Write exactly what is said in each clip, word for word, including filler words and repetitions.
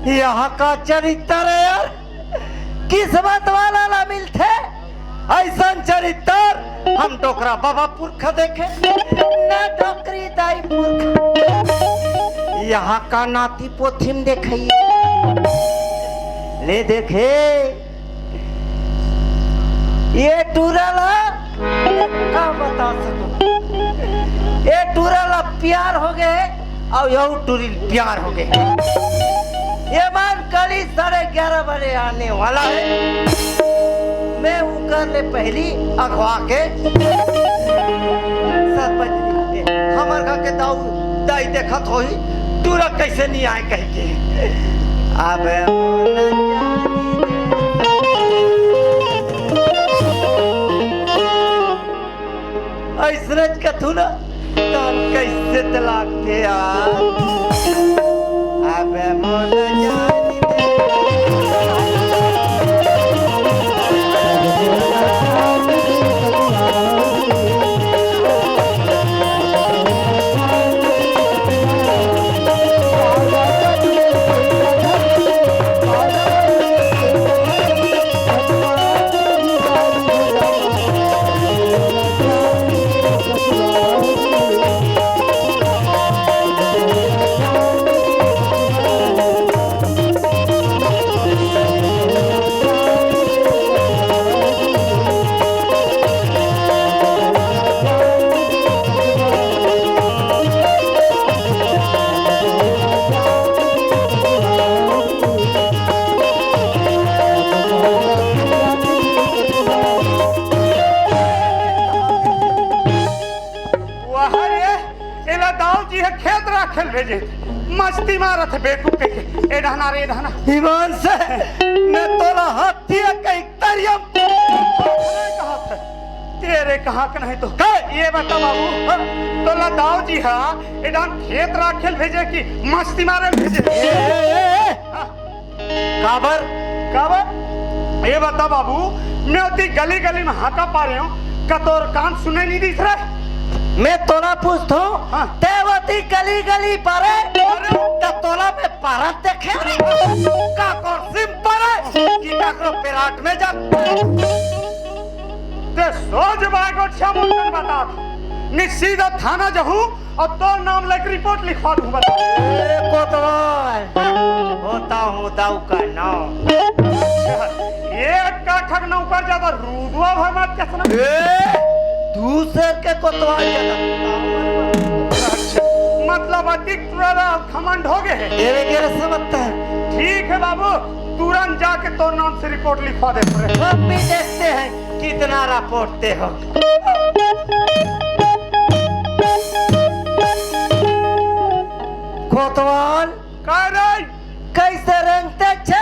यहाँ का चरित्र हे यार, किस्मत वाला ला मिलथे अइसन चरित्र। हम डोकरा बाबा पुरखा देखे, ना डोकरी दाई पुरखा। यहाँ का नाती पोथी म देखइया। ले देखे, ये टूरा ला का बता सकूं, ये टूरा ला प्यार हो गे अउ यहू टूरी ल प्यार हो गे। ये मन कल ही साढ़े ग्यारह बजे आने वाला हे। मैं उकर ले पहिली अगवा के सरपंच जी, हमर घर के दाऊ दाई देखत होही, टूरा कइसे नइ आय कहिके। अब मोला जानी दे। अइसने च कथू ना, तब कइसे त लागथे यार। अब मोला जानी दे। वाह रे, एला दाऊ जी ह खेत राखे ल भेजे, मस्ती मारत हे बेवकूफ कहिके। ए डहना रे, ए डहना। हिमांशु, मैं तोला हाथी कहिके तरिया म नहीं कहत हे। तेरे कहाँ के नहीं तो। का? ये बता बाबू, हाँ? तोला दाऊ जी ह ए डहन खेत राखे ल भेजे कि मस्ती मारे ल भेजे? ए, ए, ए, ए। हाँ। काबर? काबर? ये बता बाबू, मैं ओती गली गली में हाका पारे हंव, का तोर कान सुने नहीं दिस रहे? मैं तोला पूछत हंव, हाँ। तैं ओती गली गली पारे, अरे। त तोला मैं पारत देखे रे? का कोरसी म पारे कि काकरो पेराट में जा? तैं सोझ बाय गोठिया मोर कन बतात, नहीं सीधा थाना जाहूं अउ तोर नाम लेके रिपोर्ट लिखवा दूं, बता। ए, कोतवाल, होता हूँ दाऊ का नाम। अच्छा, एक काठक नौकर ज्यादा रुदवा भर मत कसना। ए, दूसर के कोतवाल ज्यादा। अच्छा, मतलब अतिक टूरा घमंड हो गे हे। ये वगैरह समझता है। ठीक है बाबू, तुरंत जाके तोर नाम से रिपोर्ट लिखवा दे। हम भी देखते हैं कितना रिपोर्ट दे हो। कोतवाल। का रे? कइसे रेंगते छे?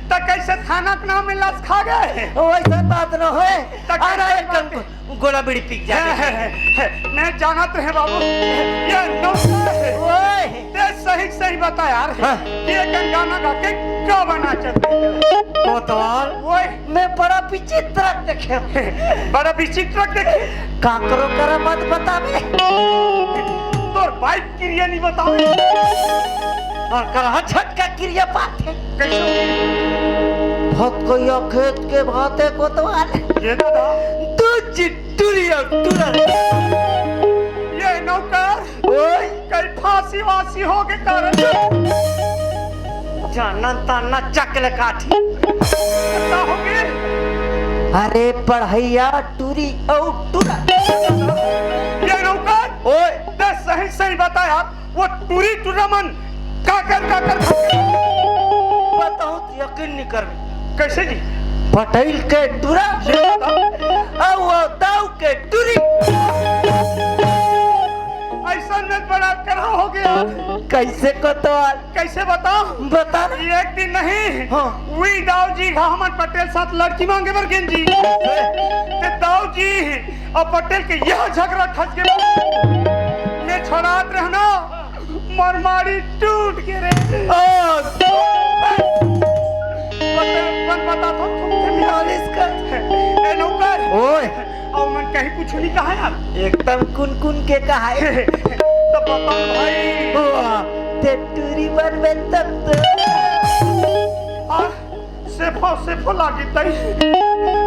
त कइसे थाना के नाम में लस खा गे? वइसन बात न होय। त अरे कइसे एकदम बात? गोला बीड़ी पी के जाथे। मैं जानत रहें बाबू, ये नौकर हे। ओए। तैं सही सही बता यार, हाँ। ये कन गाना गा के का बना चलते? कोतवाल। ओए। मैं बड़ा विचित्र देखे। बड़ा विचित्र देखे? काकरो करा मत बताबे। तोर बाइक किरिया नहीं बतावे। अउ करा झटका किरिया पाथे। कइसे? भतकइया खेत के भाते कोतवाल। ये दादा। दू चिट्टुरी अउ टूरा। ये नौकर। ओए। कहीं फांसी वासी हो के कारण। जानन ताना चकले काठी। का हो गे? अरे पढ़इया टूरी अउ टूरा। ये नौकर। ओए। तैं सही सही बता यार। वो टूरी टूरा मन काकर काकर खाथे। बताहूं त यकीन नहीं करबे। कइसे जी? पटेल के टूरा। ये बता। अउ वो दाऊ के टूरी। अइसन में बड़ा करा हो गे। कइसे कोतवाल? कइसे बताओ? बता ना। एक दिन नहीं, हाँ। वही दाऊ जी घा हमन पटेल साथ लड़की मांगे बर गेन जी। कइसे? ते दाऊ जी अउ पटेल के यह झगड़ा खस गे। मैं छोड़ात रहेंव ना, मोर माड़ी टूट गे रे। ओ, बता, बन बता तो तुम थे मालिश कर। ए नौकर। ओए। अउ मन कहीं कुछ नहीं कहा यार। एकदम कुन कुन के कहा है। तो बता भाई। वाह, ते टूरी बनबे तब तो। सेफो, सेफो लागी तई।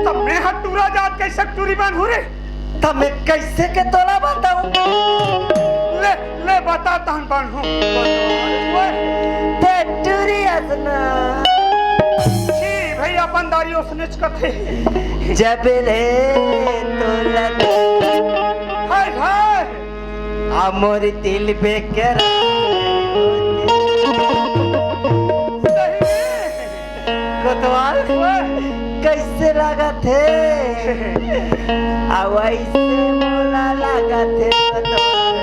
त मैं ह टूरा जात कइसे टूरी बनहूँ रे? त मैं कइसे के तोला बताऊँ? ले, ले बता तहन बनहूँ। ओए। ते टूरी असना। छी भई, अपन दारी ओसनेच कथे। जब ले तोला हाय, हाय। आ मोर दिल बेकरार। सही में। कोतवाल, ओए। कइसे लागत हे? आ वइसे मोला लागत हे कोतवाल।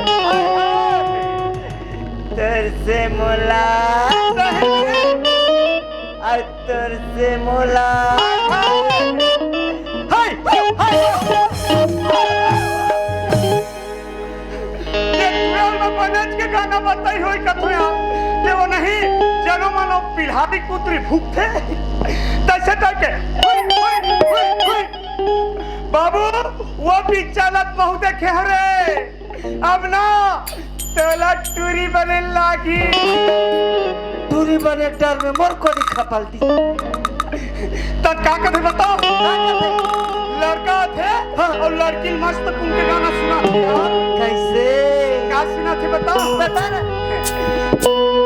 तोर से मोला। सही में। आ तोर से मोला। हाय, हाय, हाय। ये ट्वेल्व में बनेच के गाना बताई होई कथो यार, कि वो नहीं, जनो मनो पिल्हा भी कुतरी भूखथे। तइसे टाइप के, हुई, हुई, हुई, हुई। बाबू, वो पिक्चर ल त बहुत देखे हरे। अब ना, तोला टूरी बने लागी। टूरी बने के डर में मोर कोड़ी खपल दी। त का कथे बताओ? का कथे? लड़का थे हाँ। अउ लड़की ल मस्त कुन के गाना सुनाथे यार। कइसे? का सुनाथे बताओ? बता ना।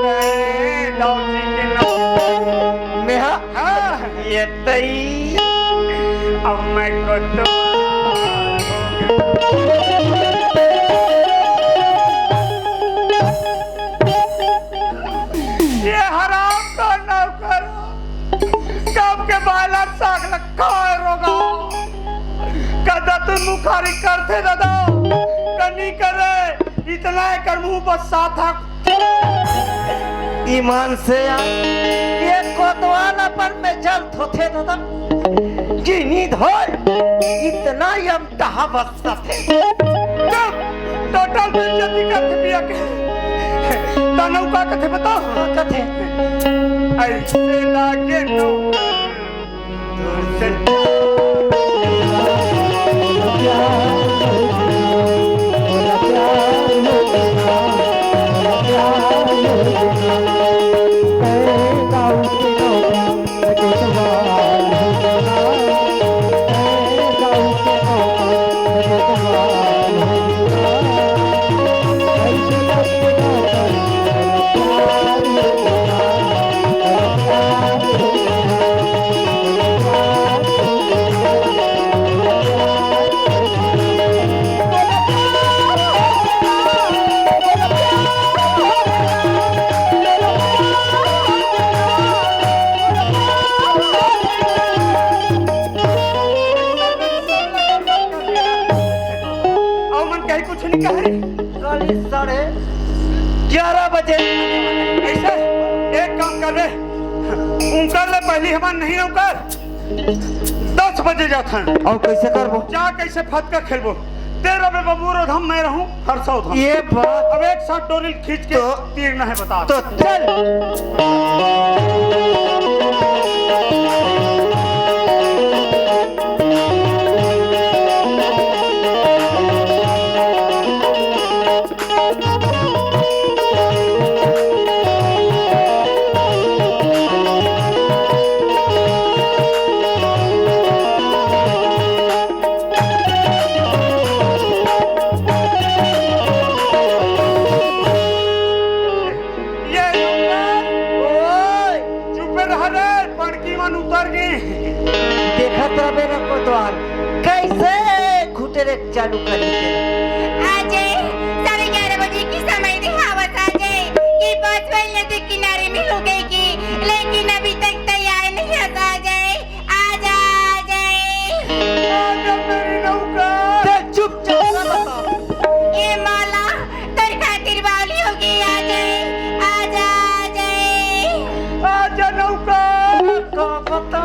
ए, दाऊ जी के नाम। मेहा? हाँ। ये तई। अब मैं कोतवाल हो गया। ये हराम का नौकर। कब के बायला साग लखा रोगा। कदा तू मुखारी करथे दादा। कनी करे। इतना एकर मुंह पर साथा। ईमान से यार, ये कोतवाल अपन में जल थोथे दादा। जिनी धोल, इतना यम कहा बसता थे। चुप, टोटल बेइज्जती करथे पिया के। तनऊ का कथे बताओ? का कथे? अइसे लागे नौकर। अउ मन कहीं कुछ नहीं कहे। कल साढ़े ग्यारह बजे। अइसे एक काम कर रे, उनकर ले पहिली हमन नहीं उनकर दस बजे जाथन। अउ कइसे करबो? जा कइसे फतका खेलबो? तेरा बे बबूर और हम मैं रहूं हर सौधन। ये बात अब एक साथ डोरी खींच के तो तीर नहीं बता। तो चल। ये नौकर, ओए, चुपे रह रे, पड़की मन उतर गे। देखत रबे न कोतवाल, कइसे घुटेरे चालू कर देथे। अजय, साढ़े ग्यारह बजे के समय देहावत अजय, कि बस वही नदी किनारे में हो गई कि, लेकिन अभी तक तैयार नहीं होता अजय। आजा, आजा। आजा मेरी नौकर। चुपचाप ना बता। ये माला तोर खातिर बावली होगे, आजा, आजा, आजा। आजा नौकर। का बता?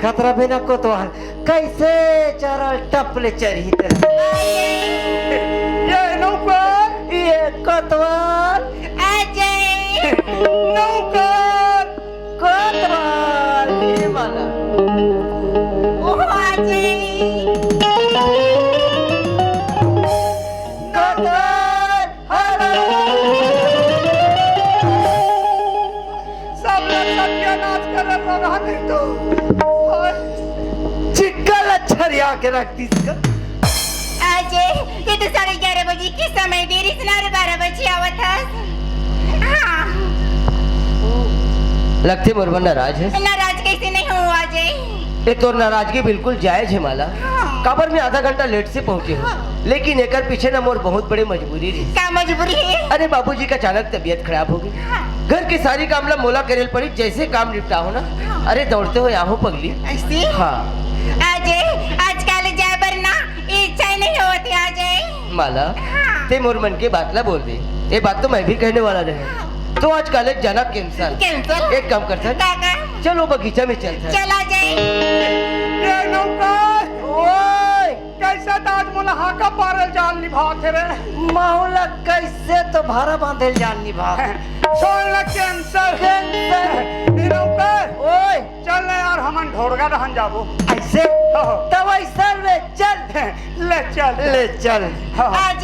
खतरा बिना कोतवाल कैसे चरल टप ले चरही तेरा। ये नौकर, ये कोतवाल। अजय। नौकर। कोतवाल, हे माला। ओ अजय। कोतवाल। सब लोग सत्यानाश कर रहा नहीं तो। चिक्कल अच्छरिया के रख दी इसका। अजय, ये तो साढ़े ग्यारह बजे के समय दे रही, साढ़े बारह बजे आवत हस। हाँ। लगथे मोर मन नाराज हे। नाराज कैसे नहीं हो अजय? ये तोर नाराजगी बिल्कुल जायज हे माला। हाँ। काबर मैं आधा घंटा लेट से पहुंचे हूँ, हाँ। लेकिन एकर पीछे ना मोर बहुत बड़ी मजबूरी रही। का मजबूरी हे? अरे बाबूजी का अचानक तबीयत खराब हो गई। हाँ। घर के सारी काम ला मोला करेल पड़ी, जैसे काम निपटा हो ना। हाँ। अरे दौड़ते हुए आहूँ पगली। ऐसे? हाँ। अजय, आजकल जाए बर ना इच्छा ही नहीं होती अजय। माला, हाँ। ते मोर मन के बात ला बोल दे। ये बात तो मैं भी कहने वाला रहे। हाँ। तो आज कॉलेज जाना कैंसिल। कैंसिल? एक काम करथन। का काम? चलो बगीचा में चलथन। चला जाए। ए नौकर। ओए। कैसे तो आज मोला हाका पारल जान निभात हे रे। माहौला कैसे तो भारा बांधल जान निभात। छोड़ ना कैंसिल। कैंसिल। ए नौकर। ओए। चल ना यार, हमन ढोड़गा डहन जाबो। ऐसे? हाँ। तब ऐसा में चल। ले चल। ले चल। हाँ। आज,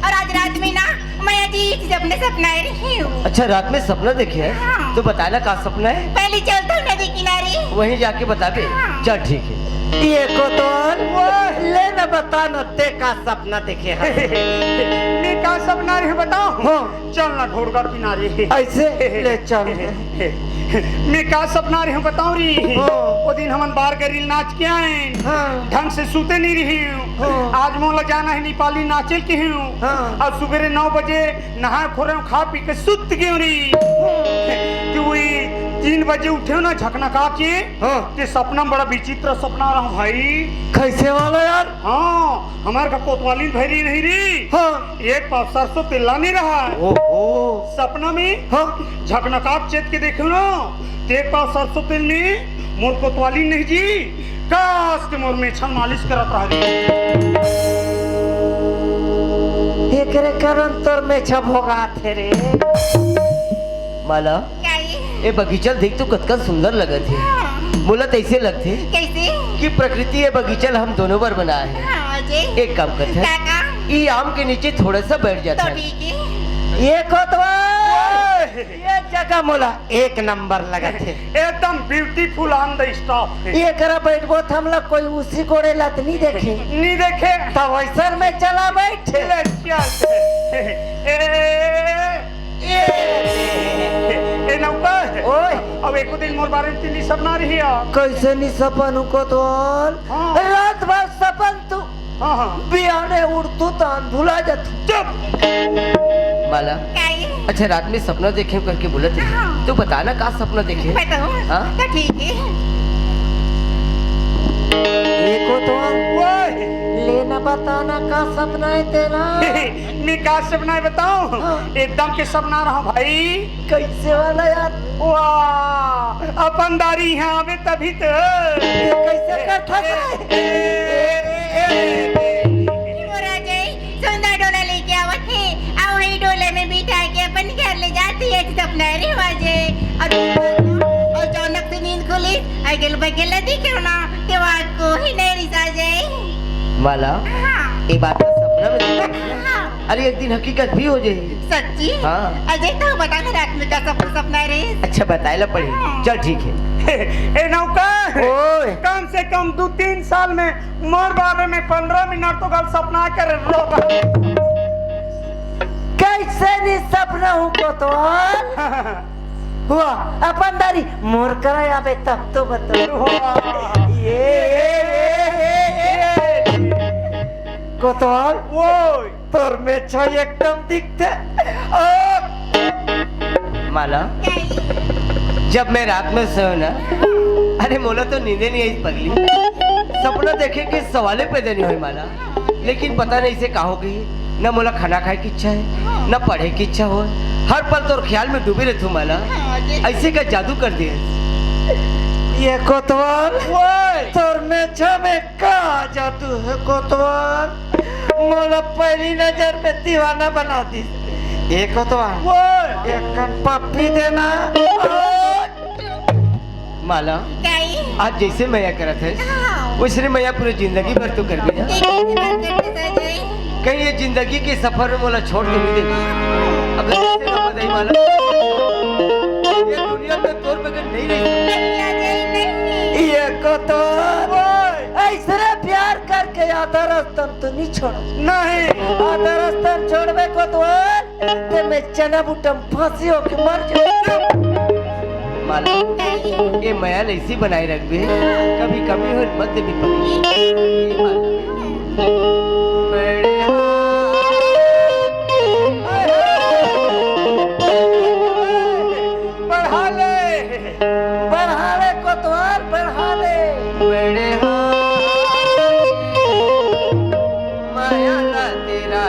और आज रात में ना, मैं आज ये चीज अपने सपना रही हूँ। अच्छा, रात में सपना देखे है? हाँ। तो बताना का सपना है? पहले चलता हूँ नदी किनारे। वहीं जाके बता दे। हाँ। चल ठीक है। ये कोतवाल, वो ले ना बता ना, ते का सपना देखे है? मैं का सपना रही बताओ? हाँ। चल ना ढोड़गढ़ किनारे। ऐसे? ले चल। मैं का सपना रही हूँ बताऊँ री? हाँ। वो दिन हमन बार गरील नाच के आए। हाँ। ढंग से सूते नहीं रही हूँ। हाँ। आज मोला जाना है नेपाली नाचे के हूँ। हाँ। और सुबेरे नौ बजे नहा खोरे खा पी के सुत गयो री। हाँ। कि वही तीन बजे उठे ना झकनका के। हाँ। ते सपना में बड़ा विचित्र सपना रहा भाई। कैसे वाला यार? हाँ, हमारे का कोतवाली भैरी नहीं री। हाँ। एक पाव सरसों तेल ला नहीं रहा है। ओहो। सपना में हाँ। झकनकाट चेत के देखो ना, तो एक पाव सरसों तेल में मोर कोतवाली नहीं जी, कास के मोर मेछा मालिश करत रहा रे। एकरे कारण तोर मेछा भोगात हे रे। माला, का ये? ए बगीचा ल देख तो कतका सुंदर लगत हे। हाँ। मोला तैसे लगथे कैसे? कि प्रकृति ए बगीचा ल हम दोनों बर बनाए हे। हाँ, अजय। एक काम करथे। का काम? ई आम के नीचे थोड़ा सा बैठ जाथे। तो ठीक है। ये कोतवाल, ओए! ये जगह मोला एक नंबर लगत हे। एकदम beautiful on the stop। एकरा बैठबो त हमला कोई उसी कोड़े लत नहीं देखे। नहीं देखे। तब ऐसा में चला बैठ। ले चल। ए, ए, ए नौकर। ओए। अब एको दिन मोर बारे में तीन सपना रही है। कैसे नहीं सपन हूँ कोतवाल? हाँ। रात भर सपन तू हाँ, हाँ। बिहाने उठतू तान भुला जातू। चुप। माला, का ये? अच्छा, रात में सपना देखे करके बोलत हे। हाँ। तो बता ना, का सपना देखे? बताओ। हाँ? तो ठीक है। देखो तो। ओए। लेना बताना, का सपना है तेरा? मैं का सपना है बताऊं? हाँ। एकदम के सपना रहा भाई। कैसे वाला यार? वाह, अपन दारी यहाँ आवे तभी तो। ये कैसे करता है? ए, ए, ए, ए, ए। मोरा जय सुंदर डोला लेके आवत हे, अउ वही डोला में बिठा के अपन घर ले जात हे, ऐसे सपना रे बाजे। अउ अचानक से नींद खुली, अगल बगल देखो ना, ते वहाँ कोई नहीं रिसा जाए। माला, हाँ। ये बात तो सपना में देखी। हाँ। अरे, एक दिन हकीकत भी हो जाए। सच्ची? हाँ। अजय, तो बता ना, रात में का सपना, सपना रे? अच्छा, बताए ला पड़ी। हाँ। चल, ठीक है। ए नौकर, ओए। कम से कम दो तीन साल में मोर बारे में पंद्रह मिनट तो गल सपना कर रो। कैसे नहीं सपना हूँ कोतवाल? हुआ अपन दारी मोर करा आवे तब तो बता। वाह। ये, ये, ये, ये, ये। कोतवाल, ओए। तोर मेछा एकदम दिखथे। ओ। माला, जब मैं रात में सोयो ना, अरे मोला तो नींदे नहीं आई पगली। सपना देखे के सवाले पैदा नहीं होए माला। लेकिन पता नहीं से का हो गई, न मोला खाना खाए की इच्छा है, न पढ़े की इच्छा हो। हर पल तोर ख्याल में डूबे रहथूं माला। ऐसे का जादू कर दिए। ये कोतवाल, ओए! तोर मेछा में का जादू हे कोतवाल? मोला पहली नजर में दीवाना बना दिस। ये कोतवाल, ओए! एक कन पप्पी देना। माला, काई? आज जैसे मया करत हे, हाँ। वैसने मया पूरे जिंदगी भर तो करबे ना। ये कैसे बात करते सर जी? कहीं ये जिंदगी के सफर में मोला छोड़ के नहीं देगी। अगर ऐसे ना बताई माला, ये दुनिया में तोर बगैर नहीं रही। नहीं, अजय, नहीं। ये कोतवाल, ऐसने प्यार करके आधा रास्ता तो नहीं छोड़। नहीं। आधा रास्ता छोड़बे कोतवाल, ते मैं चना बूटा म फांसी होके मर जाऊं। माला, ये मया ल ऐसी बनाए रखबे, कभी कमी हो मत देबे पगली। ये माला। बढ़ा ले, बढ़ा ले कोतवाल, बढ़ा ले। बढ़ा। माया ला तेरा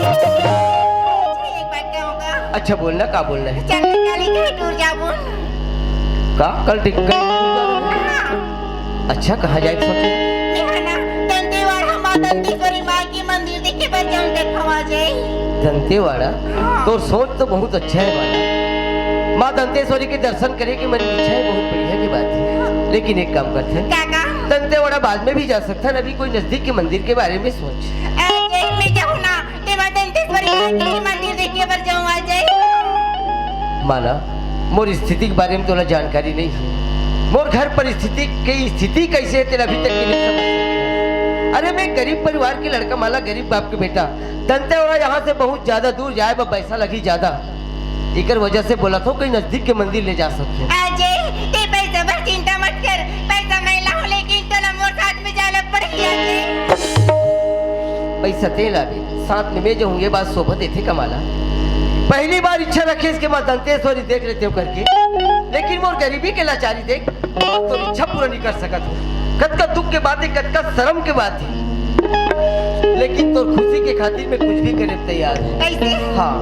अच्छा, एक बात कहूँगा। अच्छा, बोलना, का बोलना है? चल, निकाली कहीं टूर जाबो। का? कल टिक-, कहीं टूर जाबो? हाँ। अच्छा, कहाँ जाए सोचे? मैं है ना, दंतेवाड़ा माँ दंतेश्वरी माँ के मंदिर देखे बर जाऊँ, देखा आ जाए। दंतेवाड़ा? हाँ। तोर सोच तो बहुत अच्छा है माला। माँ दंतेश्वरी के दर्शन करे के मन इच्छा है, बहुत बढ़िया की बात है। हाँ। लेकिन एक काम करते हैं। का, का? दंतेवाड़ा बाद में भी जा सकता है, अभी कोई नजदीक के मंदिर के बारे में सोच। ए, ए, मैं जाऊँ ना, तेमा दंतेश्वरी माँ के ही मंदिर देखे बर जाऊँ आ जाए। माला, मोर स्थिति के बारे में तोला जानकारी नहीं है। मोर घर परिस्थिति के स्थिति कैसे है, तेला अभी तक के नहीं समझ सके। अरे, मैं गरीब परिवार के लड़का माला, गरीब बाप के बेटा। दंतेवाड़ा यहाँ से बहुत ज्यादा दूर, जाए बर पैसा लगही ज्यादा। एकर वजह से बोलत हँव, कहीं नजदीक के मंदिर ले जा सकते। अजय, ते पैसा बर चिंता मत कर, पैसा मैं लाहूँ, लेकिन तोला मोर साथ में जाए ला पड़ही, अजय। पैसा ते लाबे, साथ में मैं जाहूँ, ये बात शोभा देथे का माला? पहली बार इच्छा रखेस कि माँ दंतेश्वरी देख लेतेंव करके, लेकिन मोर गरीबी के लाचारी देख, आज तोर इच्छा पूरा नहीं कर सकत हँव। कतका दुख के बात हे, कतका शरम के बात हे, लेकिन तोर खुशी के खातिर मैं कुछ भी करे तैयार हँव। कैसे? हाँ,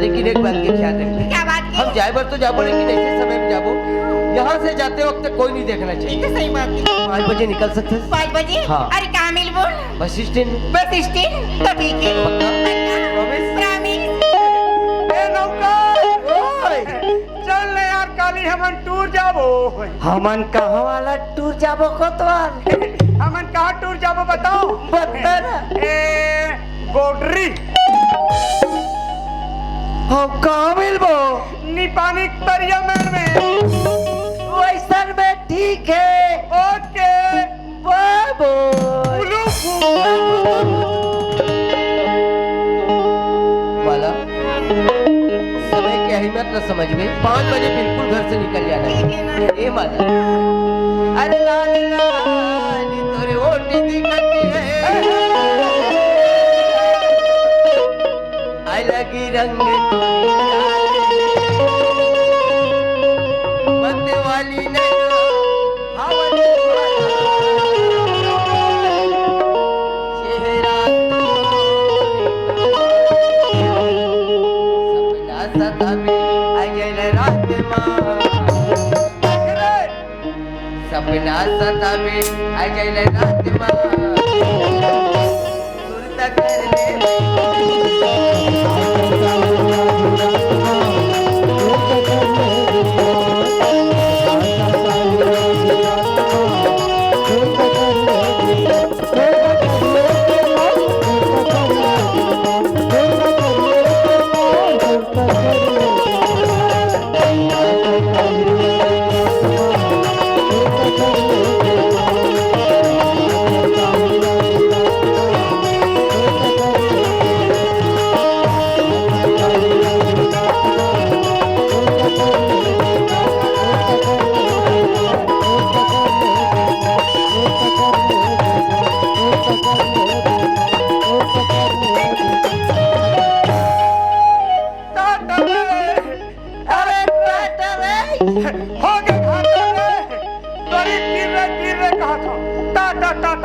लेकिन एक बात के ख्याल रखबे। क्या बात के? हम जाए बर तो जाबो, लेकिन ऐसे समय में जाबो, यहाँ से जाते वक्त कोई नहीं देखना चाहिए। ये तो सही बात है। पाँच बजे निकल सकते हैं। पाँच बजे? हाँ। अरे, कहाँ मिलबो? बस स्टैंड में। Bus stand? तो ठीक है। पक्का? पक्का। Promise? Promise। ए, नौकर! ओए! चल ले यार, काली हमन टूर जाबो। हमन कहाँ वाला टूर जाबो कोतवाल? हमन कहाँ टूर जाबो बताओ? बता ना। ए, गोडरी। हम कहाँ मिलबो? निपानी तरिया मेड़ में। वैसन में ठीक है। OK। बाबू। उलू फू। माला, समय के अहमियत न समझबे, पाँच बजे बिल्कुल घर से निकल जाना है। ठीक है ना? ए माला। अरे लाल लाल तोरे ओठ दिखत हे। अलग रंग तोरी चाल, मत वाली नैना, हवा वाला चेहरा तोरी, सपना सतावे अगल रात मा। सपना सतावे अगल रात मा। सुरता कर ले।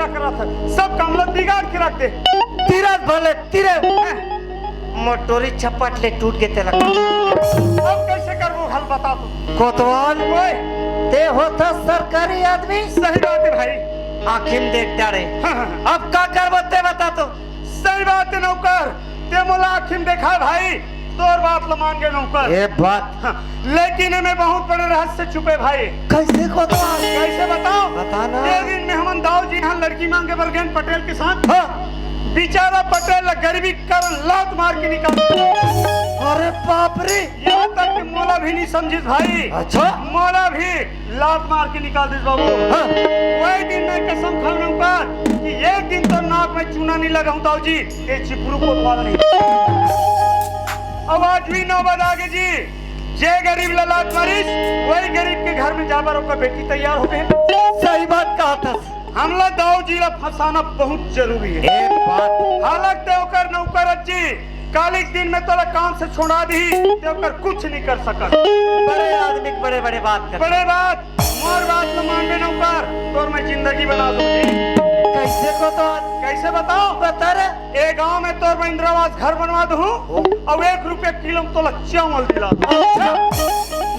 करत हे, सब काम ला बिगाड़ के रख दे। तीरथ भले तीरे, मोटोरी छपट ले टूट के तेला। अब कैसे करबो, हल बता तू। कोतवाल, ओए। ते होथा सरकारी आदमी। सही बात हे भाई। आँखी में देख डारे। हाँ, हाँ, हाँ। अब का करबो ते बता तो। सही बात हे नौकर, ते मोला आँखी में देखा भाई, तोर बात ल मान गे नौकर। ये बात। हाँ, लेकिन एमे बहुत बड़े रहस्य छुपे भाई। कैसे कोतवाल? कैसे बताओ? बता ना। ते दिन में हमन दाऊ जी यहाँ लड़की मांगे बर गेन पटेल के साथ। हाँ। बेचारा पटेल ला गरीबी के कारण लात मार के निकाल। अरे बाप रे। यहाँ तक कि मोला भी नहीं समझिस भाई। अच्छा। मोला भी लात मार के निकाल दिस बाबू। हाँ। वही दिन मैं कसम खाऊं नौकर कि एक दिन तो नाक में चूना नहीं लगाऊं दाऊ जी, ये चिपरू कोतवाल नहीं। अब आज भी नौबत आ गे जी, जे गरीब ला लात मारिस, वही गरीब के घर में जाबर ओकर बेटी तैयार हो गे। सही बात कहा था। हमला दाऊ जी ला फंसाना बहुत जरूरी हे। एक बात। हालांकि ते ओकर नौकर अज्जी, काली के दिन में तोला काम से छोड़ा दी, ते ओकर कुछ नहीं कर सकत। बड़े आदमी के बड़े बड़े बात कर। बड़े बात, मोर बात ल मानबे नौकर, तोर मैं जिंदगी बना दूंगी। कैसे कोतवाल? कैसे बताओ? बता रे। ए गांव में तोर मैं इंदिरा आवास घर बनवा दूं, अउ एक रुपया किलो में तोला चावल दिला दूं। अच्छा,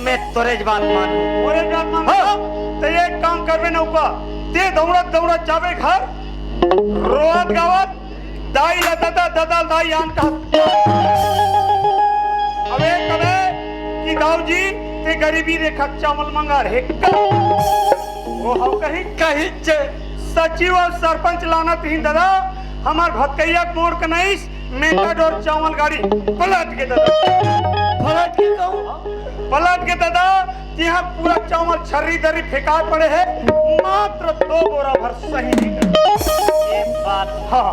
मैं तोरे जबान मानूं। तोरे जबान मान हाँ। तो एक काम करबे नौकर, ते दौड़त दौड़त जाबे घर, रोवत गावत, दाई ला ददा, ददा ला दाई आन कहा। अबे कबे कि दाऊ जी, ते गरीबी रेखा चावल मंगा रहे। वो हव कहीं? कहीं चे। सचिव अउ सरपंच लानत ही ददा, हमार भतकैया के मोड़ के नइस, मेटा डोर चावल गाड़ी पलट के ददा। पलट के कहूँ? पलट के ददा, यहाँ पूरा चावल छर्री दर्री फेंकाय पड़े हे, मात्र दो बोरा भर सही निकले। ये बात। हाँ,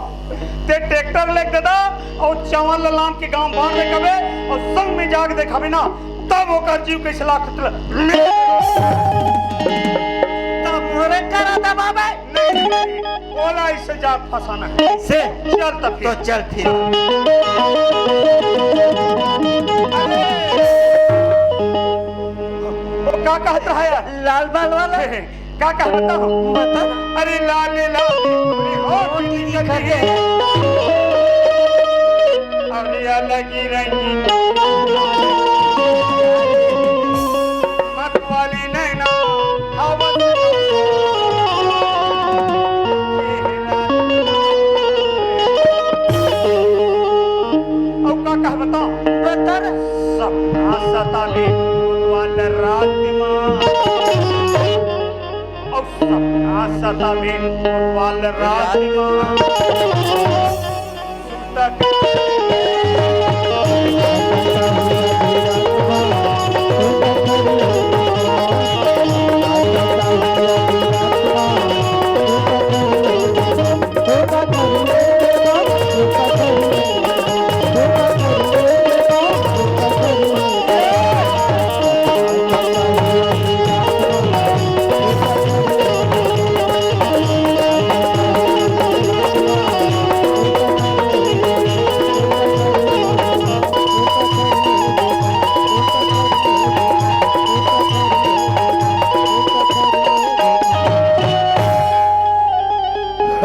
ते ट्रैक्टर लेके ददा अउ चावल ला लान के गांव बांट दे कबे अउ संग में जाके देखाबे ना, तब ओकर जीव कैसे लाखत ल मिल। तब मोरे करा दबाबे। नहीं, नहीं, ओला इसे जात फंसाना हे। से? चल तब तो फिर। चल फिर। अरे, वो का कहत रहा यार? लाल बाल वाला। का कहत रहा? बता ना। अरे लाल लाल होठ निकल के। अरे अलग ही रंगीन। मत वाली नैना, हवा से अउ का कह बताओ? बता रे। सपना सतावे कोतवाल रात मा। अउ सपना सतावे कोतवाल रात मा।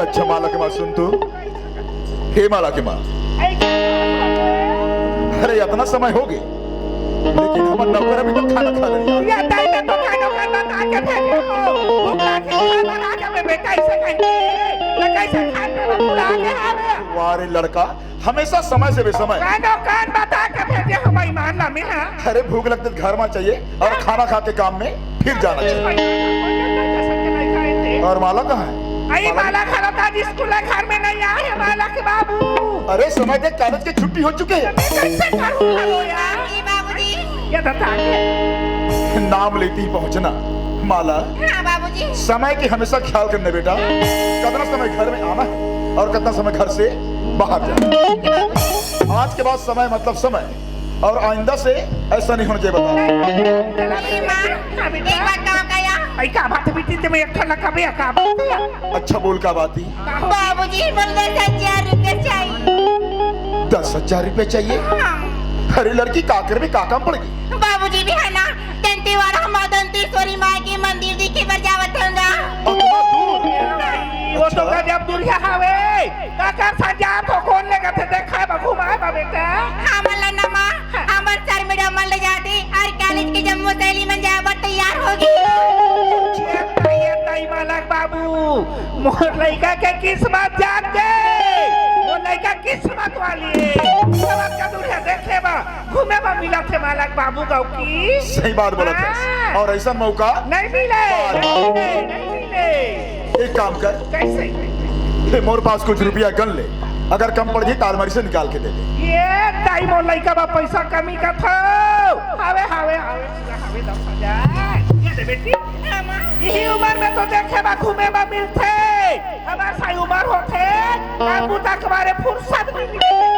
अच्छा माला के माँ, सुन तू। हे माला के माँ, अरे इतना समय हो गे, लेकिन हमर नौकर अभी तक खाना खा नहीं आय। ये time में तो खाना खा बता के भेजे हो। भूख लागे, खाना बना के बेटा इसे कहीं। ये कैसे खाना बना के आ रहे? वाह रे लड़का, हमेशा समय से बेसमय। कानो कान बता के भेजे हो बेईमान ना मिला। अरे भूख लगते तो घर में चाहिए और खाना खा के काम में फिर जाना चाहिए। और माला कहाँ है? आई माला? माला खा रहा था जी, स्कूल है, घर में नहीं आए माला के बाबू। अरे समय देख, कॉलेज की छुट्टी हो चुकी है। मैं कैसे करूँ यार? जी बाबूजी। ये बता के। नाम लेती ही पहुँचना। माला, हाँ बाबूजी। समय की हमेशा ख्याल करना बेटा, कितना समय घर में आना है और कितना समय घर से बाहर जाना है। ठीक है बाबूजी। आज के बाद समय मतलब समय, और आइंदा से ऐसा नहीं होना चाहिए, बताओ। अरे माँ, एक बार काम का या? आई का बात बेटी, ते मैं एक ठो लगा बे, का बात है? अच्छा बोल, का बात ही? बाबूजी बोल दस हजार रुपये चाहिए। दस हजार रुपये चाहिए? हाँ। अरे लड़की, का करबे, का काम पड़ गे? बाबूजी भी है ना, दंतेवाड़ा हम दंतेश्वरी माई के मंदिर देखे बर जावत हन गा। अतना दूर? तो गजब दुरिहा हवे। काकर संजात हो, कोन लेगथे देखाय बा, घुमाय बा बेटा? हमन ला नमा, हमर सर मैडम मन ले जाथे अउ कॉलेज के जम्मो सहेली मन जाय बर तैयार होगे। ये तई, ये तई मालक बाबू, मोर लइका के किस्मत जाग गे। मोर लइका किस्मत वाली हे। समझ का दुरिहा देखे बा, घूमे बा मिलत हे मालक बाबू गौकी। सही बात बोलत हस। हाँ। अउ अइसन मौका नहीं मिले, बार। नहीं मिले, नहीं मिले। एक काम कर, कैसे? ए, मोर पास कुछ रुपया गन ले, अगर कम पड़ जाही त अलमारी से निकाल के दे दे। ये तई मोर लइका बा, पैसा कमी का थो। हवे, हवे, हवे, पूरा हवे दस हजार। ये दे बेटी। इही उमर में तो देखे बा, घूमे बा मिलथे। हमर सही उमर होथे, काम बूता के मारे फुर्सत नहीं मिले।